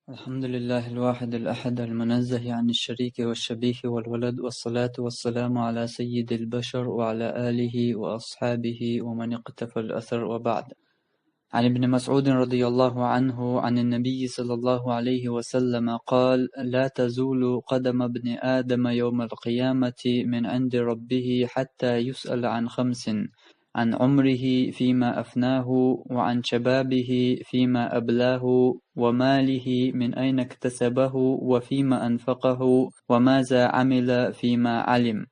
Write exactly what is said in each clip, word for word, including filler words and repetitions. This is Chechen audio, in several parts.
الحمد لله الواحد الأحد المنزه عن الشريك والشبيه والولد، والصلاة والسلام على سيد البشر وعلى آله وأصحابه ومن اقتفى الأثر، وبعد. عن ابن مسعود رضي الله عنه عن النبي صلى الله عليه وسلم قال: لا تزول قدم ابن آدم يوم القيامة من عند ربه حتى يسأل عن خمس: عن عمره فيما أفناه، وعن شبابه فيما أبلاه، وماله من أين اكتسبه وفيما أنفقه، وماذا عمل فيما علم.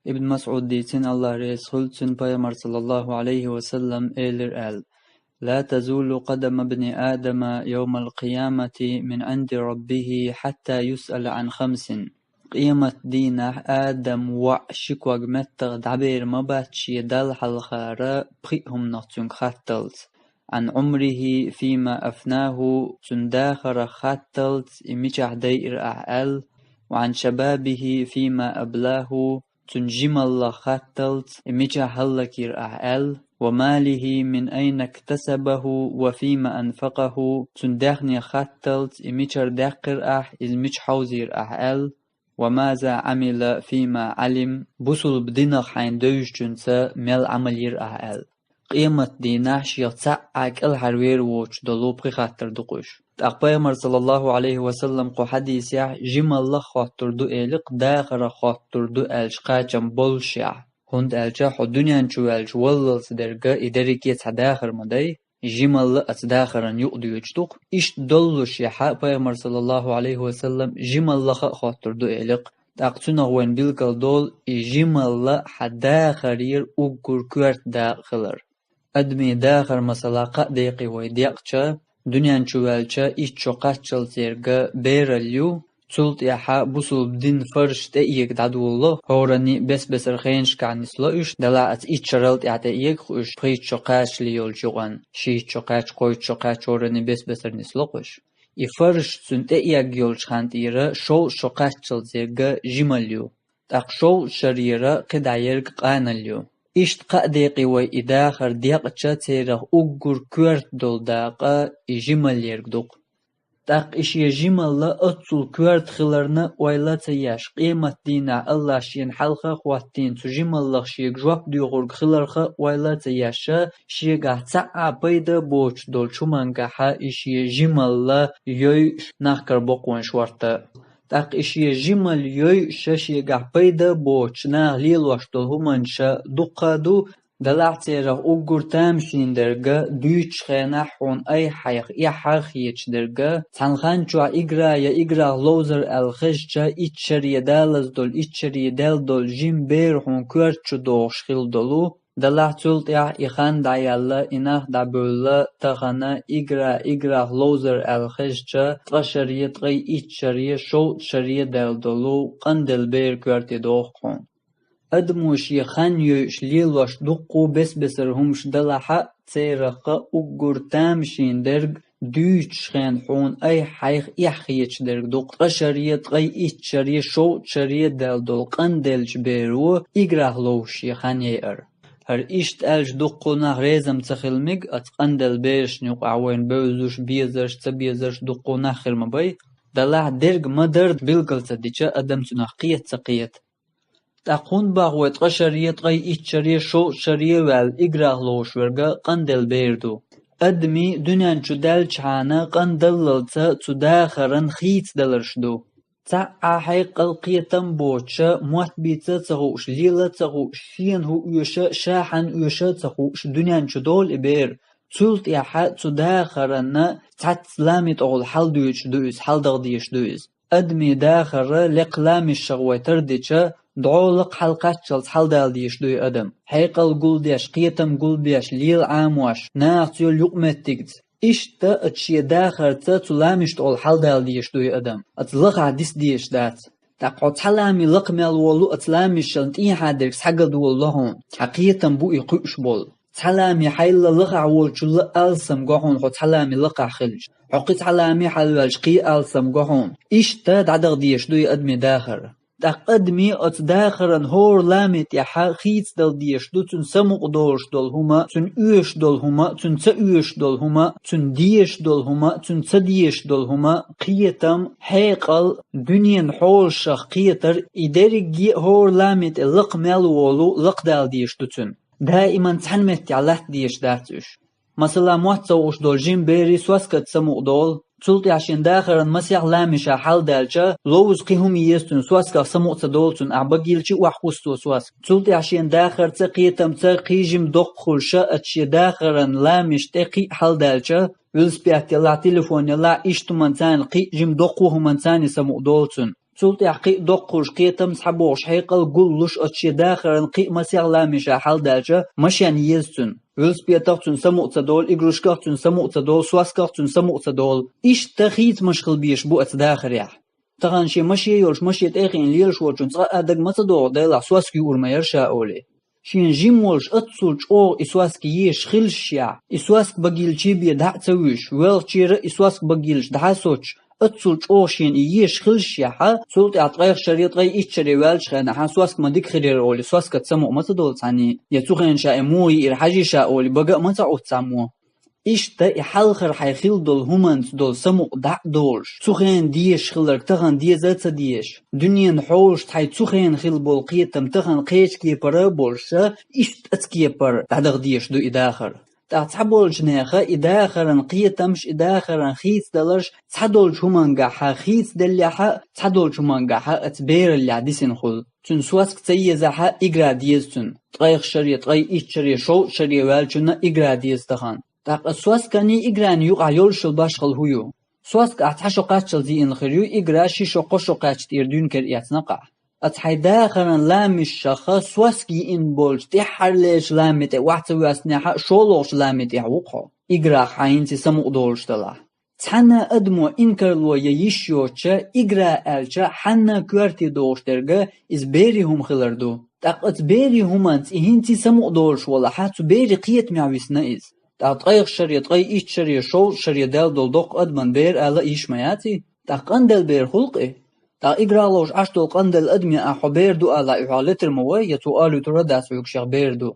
Ибн Масъуд дийцина, Аллах реза хуьлда цунна, Пайхамар, саллаллаху алейхи ва саллам, элира аьлла: لا تزول قدم ابن آدم يوم القيامة من عند ربه حتى يسأل عن خمس. Къемат дийнахь Адам воӀ ши ког меттах дӀабер ма бац шен Далла хьалхара пхиъ хӀуманах цуьнга хатталц: عن عمره فيما أفناه, цуьнан дахарах хатталц, и мичахь дайира ахь аьлла, وعن شبابه فيما أبلاه, цуьнан жималлах хатталц, и мичахь хӀаллакйира ахь аьлла, وماله من أين اكتسبه وفيما أنفقه, цуьнан даьхнех хатталц, и мичара даьккхира ахь, иза мича хьовзийра ахь аьлла, وماذا عمل فيما علم, бусулба динах хьайна девзачуьнца мел Ӏамал йира ахь аьлла. Къемат дийнахь шех цхьаъ а кӀелхьарвер воцуш долу пхи хаттар ду-кх уьш. ТӀаккха Пайхамар, саллаллаху алейхи ва саллам, кху хьадисехь жималлах хоттур ду элира-кх, дахарах хоттур ду аьлча кхачам боллушехь. ХӀунда аьлча хьо дуьнен чу ваьлча валлалц дерг и дерриге цхьа дахар ма дай, жималла оцу дахаран юкъа доьдуш ду-кх. Иштта доллушехь Пайхамар, саллаллаху алейхи ва саллам, жималлах а хоттур ду элира-кх. ТӀаккха цунах вайна билгал долу и жималла хьан дахарера уггар коьрта дакъа хилар. Адамийн дахар, масала, кхаа декъе вай декъча, дуьнен чу ваьлча итт шо кхаччалц ерг бералла ю, цул тӀаьхьа бусулба дин фарзаш тӀеэга дӀадолало, хӀоранний бес-бесара хенашкахь нисло уьш, делахь оцу итт шарал тӀаьхьа тӀеэга-кх уьш, пхийтта шо кхачале йолчу юкъанна, шийтта шо кхаьчча, кхойтта шо кхаьчча, хӀоранний бес-бесара нисло-кх уьш. И фарзаш цуьнан тӀеэга йолчу хан тӀера шовзткъа шо кхаччалц ерг жималла ю. ТӀаккха шовзткъа шарера кхидӀа ерг къаналла ю. Иштта кхаа декъе вай и дахар декъча, церах уггар коьрта долу дакъа и жималла ерг ду-кх. ТӀаккха и шен жималла оццул коьрта хиларна ойла а ца еш, къемат дийнахь Аллах шена хьалха а хӀоттийна цу жималлах шега жоп доьхург хиларх а ойла а ца еш, шегахь цхьа а пайда а боцуш долчу хӀумангахь и шен жималла йойуш нах карабо-кх вайн шортта. ТӀаккха и шен жималла йойуш шегахь пайда а боцуш наха лелош долу хӀуманаш дуккха а ду, делахь церах уггар тамашийна дерг, дуьйцучу хенахь хьуна айхьа-айхьа эхь хеташ дерг, цхьана хан чохь игра я играх ловзар аьлла хезча, итт шаре далаза долу, итт шаре даьлла долу жима бер хьуна коьрта чу догӀуш хилла долу, делахь цул тӀаьхьа и хан дӀаяьлла, и нах дӀабевлла, тахана игра играх ловзар аьлла хезча, ткъа шаре, ткъе итт шаре, шовзткъа шаре даьлла долу къанделла бер коьрте догӀу-кх хьуна. Адамо шен хан йойуш лелош дуккха а бес-бесара хӀумаш далахь а, церах а уггар тамашийна дерг, дуьйцучу хенахь хьуна айхьа-айхьа эхь хеташ дерг ду-кх ткъа шаре, ткъе итт шаре, шовзткъа шаре даьлла долу къанделлачу беро играх ловзуш шен хан яйар. ХӀара иштта аьлча дуккха а нах реза ма ца хила мега, оцу къанделла берашна юкъахь вайна бевзаш, безарш, ца безарш дуккха а нах хир ма бай. Делахь дерг ма-дарра билгал ца дича, адам цунах кхета ца кхета. ТӀаккха хӀунда боху вай ткъа шаре, ткъе итт шаре, шовзткъа шаре а ваьлла, играх ловзуш верг къанделла бер ду? Адамийн дуьнен чу даьллачхьана къандаллалца цу дахаран хийцадаларш ду. Цхьа а хьекъал, кхетам а боцуша, мотт бийца а ца хууш, лела а ца хууш, шена хӀун оьшу, ша хьанна оьшу а ца хууш, дуьнен чу долу и бер. Цул тӀаьхьа цу дахаранна цхьацца лами тӀехула хьалдуьйцуш ду иза, хьалдагӀа дезаш ду иза. Адамийн дахар лекха ламешах вай тардича, дӀо лакха хьалакхаччалц хьалдала дезаш ду и адам. Хьекъал гулдеш, кхетам гулбеш, лела Ӏамош, нахаца йолу юкъаметтигца. Иштта оцу шен дахарца цу ламешна тӀехула хьалдала дезаш ду и адам. Оцу лахахь диса дезаш дац. ТӀаккха хьо цхьа лами лакха мел волу, оцу ламешна тӀехьа дерг схьагадолало хьуна. Хьан кхетам бу и кхуьуш болу. Цхьа лами хьайла лахахь волчул алсам го хьуна хьо цхьа лами лакхахь хилча. Хьо кхин цхьа лами хьалаваьлча кхин алсам го хьуна. Иштта дӀадагӀа дезаш ду и адамийн дахар. ТӀаккха адамий оцу дахаран хӀора ламе тӀехьа хийцадала дезаш ду, цунна самукъа долуш долу хӀума, цунна оьшуш долу хӀума, цунна ца оьшуш долу хӀума, цунна дезаш долу хӀума, цунна ца дезаш долу хӀума, кхетам, хьекъал, дуьненан хьолашах кхетар, и дерриге а хӀора ламе тӀе лакха мел волу лакхадала дезаш ду цунна. Даиман цхьана меттехь латта дезаш дац уьш. Масала, мотт ца хууш долу жима берий соскаца самукъа долу, цул тӀаьхьа шен дахаран масех ламеша хьалдаьлча, ловза кхин хӀума еза цунна, сосках самукъа ца долу цунна, ахь багийча охьахуссу цо соска. Цул тӀаьхьа шен дахарца, кхетамца кхин жима доккха хуьлуш, оцу шен дахаран ламеш тӀе кхин а хьалдаьлча, велосипед елахь, телефон елахь, иштта хӀуманца, кхин а жима доккха хӀуманца самукъа долу цунна. Цул тӀаьхьа кхин а доккха хуьлуш, кхетам схьабохуш, хьекъал гуллуш, оцу шен дахаран кхин а масех ламеша хьалдаьлча, машен еза цунна. Велосипедах цунна самукъа ца долу, игрушках цунна самукъа ца долу, сосках цунна самукъа ца долу. Иштта хийцамаш хила безаш бу оцу дахарехь. Тахана шен маше йолуш, маше тӀе а хиъна лелаш волчун цкъа а дага ма ца догӀу, делахь соска юур ма яра ша олий. Шена жима волуш, оццул чӀогӀа и соска езаш хилшехь, и соска багийча бен дӀа а ца вуьйш, велхачера и соска багийча дӀа а соцуш, оццул чӀогӀа шена и езаш хилшехь, цул тӀаьхьа ткъех шаре, ткъе итт шаре ваьллачу хенахь соска ма дика хир яра олий, соскаца самукъа ма ца долу цхьанний, я цу хенахь ша и муха йиира хьажий ша олий, бага а ма ца Ӏутту цхьаммо. Иштта и хьалхара хьайн хилла долу хӀуманца долу самукъа дӀа а долуш, цу хенахь дезаш хилларг тахана деза а ца дезаш, дуьненан хьолашца хьайн цу хенахь хилла болу кхетам тахана кхечу кепара а болуш, иштта оцу кепара дӀадаха дезаш ду и дахар. ТӀаккха цхьаболчу нехан и дахаран кхетамаш, и дахаран хийцадаларш цхьадолчу хӀумангахь хийцаделлехь а, цхьадолчу хӀумангахь оцу бераллехь дисина хуьлу. Цунна соска ца езахь а, игра деза цунна. Ткъех шаре, ткъе итт шаре, шовзткъа шаре ваьллачунна игра деза тахана. ТӀаккха сосканий играний юкъахь йолуш йолу башхалла хӀун ю? Соска ахь цхьа шо кхаччалц йиъна хир ю, игра ши шо, кхо шо кхаьчча тӀера дуьйна кара эцна-кх ахь. Оцу хьайн дахаран ламешах соска йиъна болчу тӀаьххьарлерачу ламе тӀе охьа ца воьссинехь а, шолгӀачу ламе тӀехь ву-кх хьо, играх хьан хӀинца самукъа долуш делахь. Цхьана адамо инкарло ян йиш йоцуш, игра аьлча, хьанна коьрте догӀуш дерг иза берийн хӀума хилар ду. ТӀаккха оцу берийн хӀуманца и хӀинца самукъа долуш волахь а, цу берийн кхетамехь висна иза. ТӀаккха ткъех шаре, ткъе итт шаре, шовзткъа шаре даьлла долу доккха адаман бер ала а йиш ма яций? ТӀаккха къанделла бер хуьлу-кх и? ТӀаккха играх ловш Ӏаш долу къанделла адаме ахь хьо бер ду алахь, и хьох летар ма вай, я цо олуьйтур а дац хьоьга шех бер ду.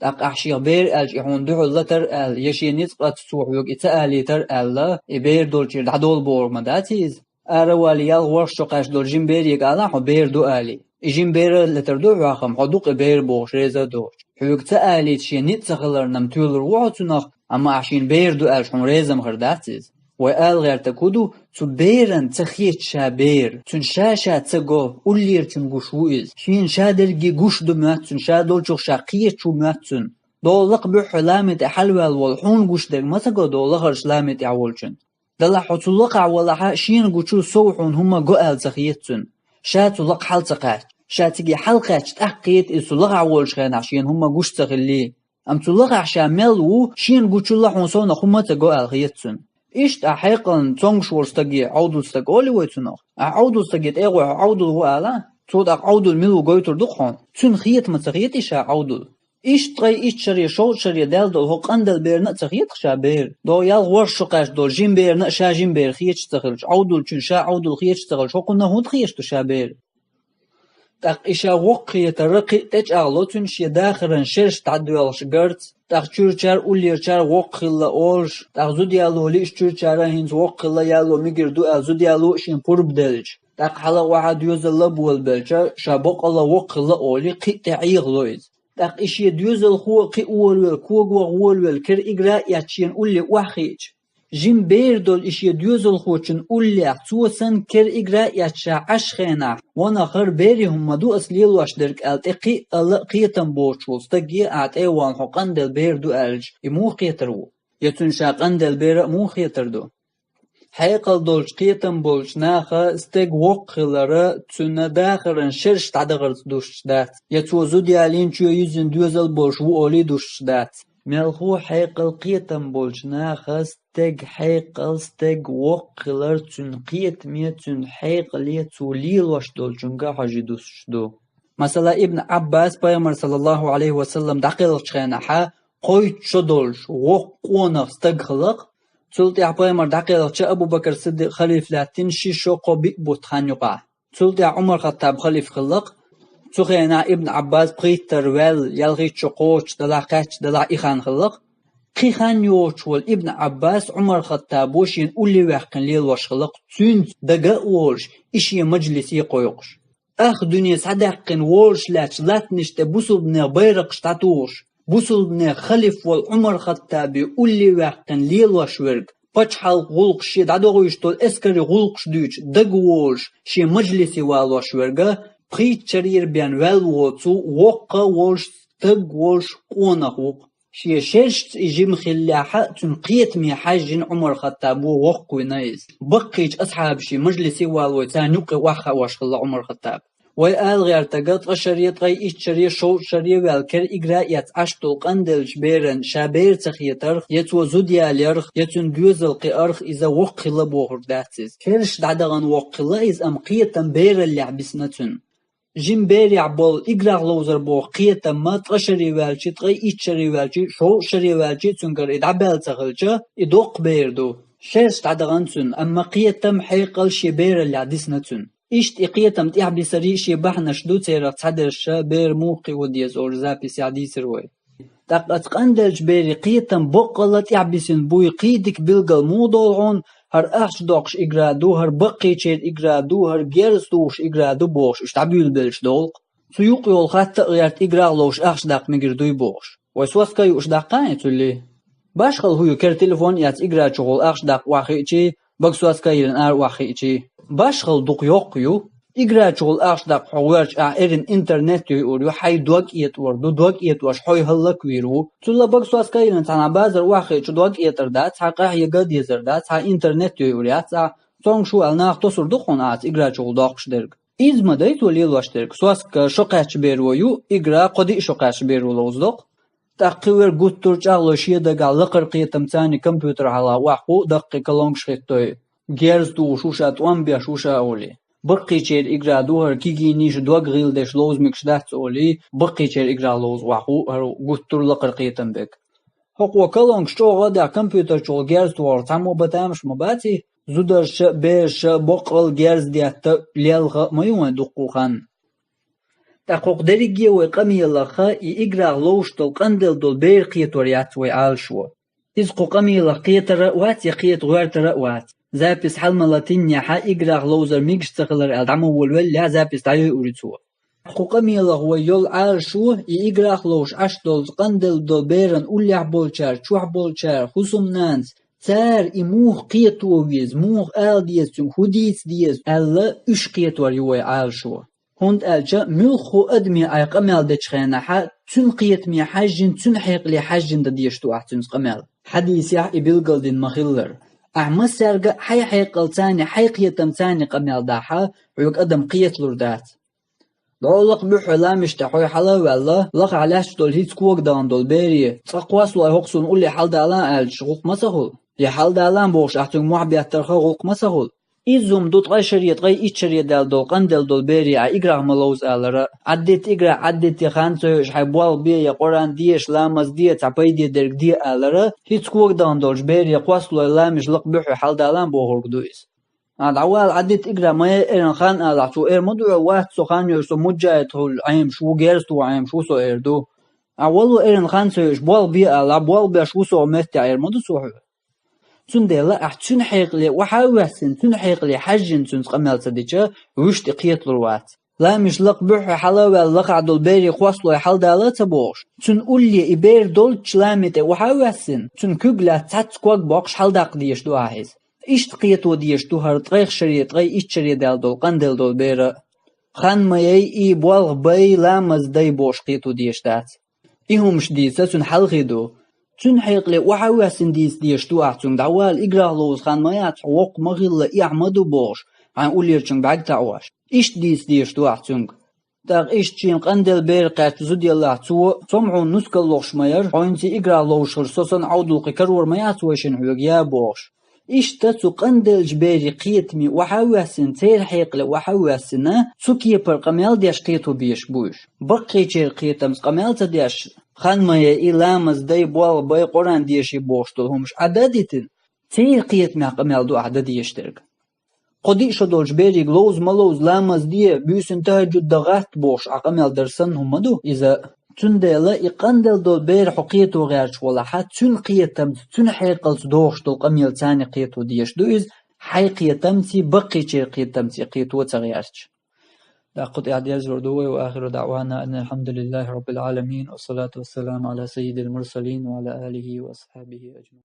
ТӀаккха ахь шех бер аьлча, и хьуна дуьхьал латар аьлла, я шен ницкъаца цо хьоьга и ца олуьйтар аьлла, и бер долчуьра дӀадолу бохург ма дац иза? Ара валий, ялх-ворхӀ шо кхаьчна долу жима берега алахь хьо бер ду олий. И жима бер а летар ду хьох, амма хьо ду-кх и бер бохуш реза а доцуш. Хьоьга ца олийта шен ницкъ ца хиларна-м тоьлур ву хьо цунах, амма ахь шена бер ду аьлча хьуна реза-м хир дац иза. Вай ала гӀертарг хӀун ду, цу беран ца хета ша бер, цуьнан ша-ша ца го, уллерачунна гуш ву иза. Шена ша дерриге гуш ду моьтту цунна, ша долчух ша кхеташ ву моьтту цунна. Долу лакха буьххье ламе тӀе хьалаваьлла волу хьуна гуш дерг ма ца го долу лахарчу ламе тӀехь волчунна. Делахь хьо цу лакхахь валахь а, шена гучул сов хьуна хӀумма го аьлла ца хета цунна. Ша цу лакха хьал ца кхаьчча. Ша цига хьал кхаьчча, тӀаккха кхета иза цу лахахь волчу хенахь шена хӀумма гуш ца хиллий. Амма цу лахахь ша мел ву, шена гучул а хьуна совнах хӀумма а ца го аьлла хета цунна. Иштта ахь хьекъална цомгуш волу стаге Ӏовдал стаг олий вай цунах? Ахь Ӏовдал стаге тӀе а гӀой, хьо Ӏовдал ву ала? Цо тӀаккха Ӏовдал мила ву гойтур ду-кх хьуна? Цунна хета ма ца хетий ша Ӏовдал? Иштта ткъе итт шаре, шовзткъа шаре даьлла долу хӀокху къанделла берна а ца хета-кх ша бер. Догу ялх-ворхӀ шо кхаьчна долу жима берна а ша жима бер хеташ ца хилча, Ӏовдалчунна ша Ӏовдал хеташ ца хилча, хӀокхунна хӀунда хеташ ду ша бер? ТӀаккха и ша воккхахетар кхин а тӀечӀагӀло цуьнан шен дахаран шераш дӀадоьлхуш гарца, тӀаккха чуьрачара, уллерачара воккха хилла олуш, тӀаккха зуда яло лиъча чуьрачара хӀинца воккха хилла яло мегар ду аьлла, зуда яло а шен пурба делча, тӀаккха хьала а охьа доьзалла а болабелча, ша боккъалла воккха хилла олий, кхин а тӀе Ӏехало иза. ТӀаккха и шен доьзалхо а кхин а волавелла, когах волавелла, кера игра а эцна шена улле охьахиъча, жима бер долу и шен доьзалхочун уллехь, цо санна кера игра а эцна ша Ӏаш хенахь, ванах, хӀара берийн хӀума ма ду ас лелош дерг аьлла, тӀе кхин а ала а кхетам боцуш волу стаге а тӀе а вална хьо къанделла бер ду аьлча, и муха кхетар ву? Я цуьнан ша къанделла бер а муха хетар ду? Хьекъал долчу, кхетам болчу наха стеган воккха хилар цуьнан дахаран шераш дӀадахарца дустуш дац, я цо зуда ялийна, чоь юьззина доьзал болуш ву олий дустуш дац. Мелхо хьекъал, кхетам болчу наха стеган хьекъал, стеган воккха хилар цуьнан кхетаме, цуьнан хьекъале, цо лелош долчуьнга хьожий дустуш ду. Масала, Ибн Ӏаббас Пайхамар, саллаллаху Ӏалайхи ва саллам, дӀакхелхачу хенахь, кхойтта шо долуш воккха къонах стаг хилла-кх. Цул тӀаьхьа Пайхамар дӀакхелхича, Абу Бакр Сиддикъ халифа лаьттина ши шо кхо-биъ бутт хан юкъахь. Цул тӀаьхьа Ӏумар-Хаттаб халиф хилла-кх. Цу хенахь Ибн Ӏаббас пхийттара ваьлла, ялхитта шо кхочуш делахь, кхаьчча делахь и хан хилла-кх. Кхин хан йоцуш волу Ибн Ӏаббас Ӏумар-Хаттабо шена улле ваьккхина лелош хилла-кх, цуьнца дага а волуш, и шен мажлисе кхойкхуш. Ах дуьне схьадаьккхина волуш лаьтташ латтанаш тӀе бусулбанех байракхаш дӀатухуш, бусулбанех халиф волу Ӏумар-Хаттабе улле ваьккхина лелош верг, пачхьалкх гӀуллакхаш, шен дӀадохуьйтуш долу эскарийн гӀуллакхаш дуьйцуш дага волуш, шен мажлисе валош верг а, пхийттара бен ваьлла воцу, воккха а волуш, стаг а волуш къонах ву-кх. Шен шерашца и жима хиллехь а, цуьнан кхетаме хьаьжжина Ӏумар-Хаттабо воккхавина иза. Баккхийчу асхьабийн мажлисе валой, царна юккъе охьахаош хилла Ӏумар-Хаттаб. Вай ала гӀертарг, ткъа шаре, ткъе итт шаре, шовзткъа шаре ваьлла кара игра а эцна Ӏаш долу къанделлачу беран ша бер ца хетарх, я цо зуда яларх, я цуьнан доьзал кхиарх иза воккха хилла бохург дац иза. Кераш дӀадахана воккха хилла иза, амма кхетам бераллехь бисна цуьнан. Жима берехь болу играх ловзар боху кхетам ма ткъа шаре ваьлча, ткъе итт шаре ваьлча, шовзткъа шаре ваьлча цуьнгара и дӀабаьлла ца хилча, и доккха бер ду. Шераш дӀадахана цуьнан, амма кхетам, хьекъал шен бераллехь дисна цуьнан. Иштта и кхетам тӀехь бисарий шен бахьанаш ду, церах цхьадерш а бер муха кхио деза олуш записехь дийцира вай. ТӀаккха оцу къанделлачу берийн кхетам боккъалла тӀехь бисина буй, кхин дика билгал муха долу хьуна, хӀара ахча доккхуш игра ду, хӀара баккхийчеран игра ду, хӀара герз тухуш игра ду бохуш, уьш дӀабуьйлабелча долу-кх. Цу юкъа йолу хатта а гӀерта играх ловзуш ахча даккха мегар дуй бохуш. Вай соска а юуш даккха а цуьллий? Башхалла хӀу ю, кара телефон а эцна игра чухула ахча даккха охьахиъчий, бага соска а йиллина ара охьахиъчий? Башхалла дукха йоккха ю. Игра чухула ахча даккха хьо гӀоьртича, ахь эрна интернет йойур ю, хьайн дог этӀор ду, дог этӀош хьо хӀаллаквийр ву. Цул а бага соска а йиллина цхьана базар охьахиъча дог этӀар дац, хьан къахьега а дезар дац, хьан интернет йойур яц ахь. Цомгуш ву аьлла нах тосур ду хьуна ахь цу игра чухула доккхуш дерг? Иза ма дай цо лелош дерг. Соска шо кхаьчча беро ю, игра кхо-диъ шо кхаьчча беро ловзадо-кх. ТӀаккха кхин верг гуттар а чӀагӀлой шен дагахь лакхара кхетам царна компьютер хьалха охьахуу, даккхий колонкаш хӀиттой. Герз тухуш ву ша, тӀом беш ву ша олий. Баккхийчеран игра ду хӀара, кегийнийн дог гӀийла деш ловза мегаш дац олий, баккхийчеран играх ловза охьахуу хӀара гуттар а лакхара кхетам берг. ХӀокхо колонкаш чӀогӀа а даьхьна, компьютер чухула герз тухуш цхьаммо бан тамаш ма баций, зударша а, бераша а боккъал герз детта а, лелха а ма ю вайн дуккха а хан. ТӀаккха хӀокху дерриге а вай къамелах и играх ловзуш долу къанделла долу бер кхетор яц вай Ӏалашо. Иза кху къамелах кхетар а вац, я кхета гӀоьртар а вац. Запись хьала ма латийнехь, играх ловзар мегаш ца хилар аьлла дӀа ма волавеллехь, запись дӀайойур ю цо. Кху къамелах вай йолу Ӏалашо, и играх ловзуш Ӏаш долчу къанделла долу беран уллехь болчара, чохь болчара, хӀусамнанас, цара и муха кхето веза, муха ала деза цуьнга, хӀун дийца деза аьлла, уьш кхетор ю вай Ӏалашо. ХӀунда аьлча муьлхха а адаме ахь къамел дечу хенахь, цуьнан кхетаме хьаьжжина, цуьнан хьекъале хьаьжжина дан дезаш ду ахь цуьнца къамел. Хьадисехь и билгалдина ма-хиллара. Ахь массаьрга а хьайн хьекъалца а, хьайн кхетамца а къамел дахь, хьоьга адам кхеталур дац. ДӀо лакха буьххье ламаш тӀе хьо хьала а ваьлла, лахахь лаьтташ долу хӀинца кога дахана долу бере, цкъа кхослой хӀокху суна улле хьаладала аьлча, гӀуллакх ма ца хуьлу? Я хьаладала бохуш ахь цуьнга мохь беттарх а гӀуллакх ма ца хуьлу? Изза хӀума ду ткъе шаре, ткъе итт шаре даьлла долу къанделла долу бере ахь играх ма ловза алара, Ӏаддитта играх, Ӏаддитте хан ца йойуш хьайн болх бе, я Къуръан деша, ламаз де, цхьа пайде дерг де алара, хӀинца кога дахана долчу бере кхослой ламаш лакха буьххье хьаладала бохург ду иза. Ахь дӀавала Ӏаддитта играх, ма яй эрна хан алахь, цо эр ма ду хьоьга, вац со хан йойуш, со муджахӀид хуьлу Ӏемаш ву, герз туху Ӏемаш ву со эр ду. Ахь вало эрна хан ца йойуш, болх бе алахь, болх беш ву со меттехь эр ма ду цо хьоьга. Цундела ахь цуьнан хьекъале охьа а воьссина, цуьнан хьекъале хьаьжжина цуьнца къамел ца дича, вуьшта и кхеталур вац. Ламаш лакха буьххье хьала а ваьлла, лахахь долу бере кхослой хьаладала а ца бохуш, цуьнан улле и бер долчу ламе тӀе охьа а воьссина, цуьнан куьг лаьцна цхьацца ког боккхуш хьаладаккха дезаш ду ахь иза. Иштта кхето дезаш ду хӀара ткъех шаре, ткъе итт шаре даьлла долу къанделла долу бер а. Хан ма яй, и болх бай, ламаз дай бохуш кхето дезаш дац. И хӀумаш дийца цуьнан хьалхе ду. Цуьнан хьекъале охьа а воьссина дийца дезаш ду ахь цуьнга, дӀавала, играх ловза, хан ма яц хьо, воккха ма хилла, эхь ма ду бохуш, хьайн уллерчуьнга бӀаьрг таӀош. Иштта дийца дезаш ду ахь цуьнга. ТӀаккха иштта шена къанделла бер кхаьчча зуда елахь, цо: «Со-м хьуна нускал лохуш ма яра, хьо хӀинца играх ловзуш хилча, со санна Ӏовдалкхий карор ма яц вай шинна хьоьга», — ян бохуш. Иштта цу къанделлачу берийн кхетаме охьа а воьссина, церан хьекъале охьа а воьссина, цу кепара къамел деш кхето безаш бу уьш. Баккхийчеран кхетамца къамел ца деш, хан ма яй, ламаз дай, болх бай, Къуръан деший бохуш долу хӀумаш Ӏа дан а дитина, церан кхетамехь къамел ду ахь дан дезаш дерг. Кхо-диъ шо долчу берига ловза ма ловза, ламаз де, буьйсанна тахӀажжуд дан гӀатта бохуш, Ӏа къамел дар санна хӀума ма ду иза. Цундела и къанделла долу бер хьо кхето гӀерташ валахь, цуьнан кхетамца, цуьнан хьекъалца дохуш долу къамел царна кхето дезаш ду иза, хьайн кхетамций, баккхийчеран кхетамций кхето ца гӀерташ. ТӀаккха кху тӀехь дерзор ду вай, ва ахиру даъвана анил хьамдулиллахи раббил Ӏаламин, ва салату ва саламу Ӏала саййидил мурсалин ва Ӏала алихи ва асхьабихи ажмаин.